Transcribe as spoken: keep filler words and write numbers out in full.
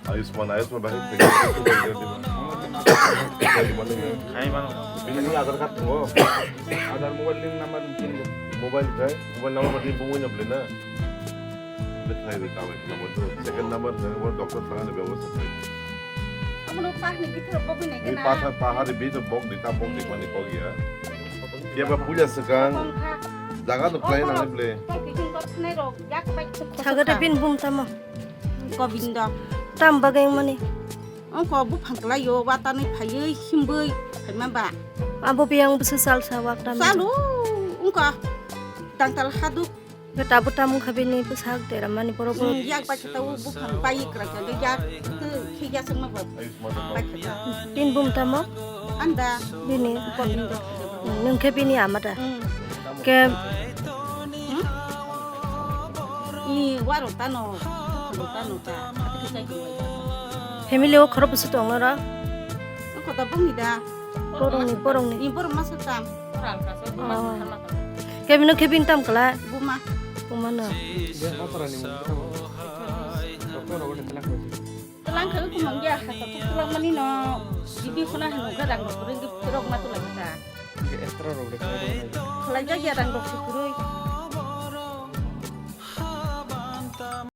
Ayushman, Ayushman bahai. Hai mano. Bini ni Aadhaar card tongo. Aadhaar mobile link number. Mobile khai, mobile number bini bungwi na bwlai na. Bwlai khai ri tawai number tu. Second number ni bo doctor thangani bebosta khai. Abono pah ni bithor bo bini. Ni pah pah hari bithor bok di ta bok di mani kok ya. Ya ba puja sekang. Jaga tu klai na bwlai. Sagada bin bum tamo. Gobindo. Tam bagai mani. Ongko buphang kwlaio, watanwi phaiwi himbwi phaima ba. Abo biyang bwswk salsa wak tam. Chalo, ongko dangtal haduk. Tabuk tam wngkha bini bwsak deramani borok bo. Hmm, yak bai khe tao buphang bai kwrang khe yak khe ya songma ba. Bai khe ta. Tin bum tamo? Anda. Bini. Gobindo. Hmm, nwng khe bini ama da? Hmm. Ke. Hmm? I waro tano, tano ta. Family o khorok bwswk tong noro? Ang kota bongni da. Borokni, borokni. I borok masa tam. Oh. Kebino kebin tam kala? Buma. Buma no. Dia apa ni? Doktor awak ni tenak. Telang khe wngkha mangya, hasta thuk thulak mani no, bibi khuna hwnwi khe rang rok kwrwi khe rok ma tulai kha. Extra rok de khlai rok nai. Khlai jak ya rang rok se kwrwi.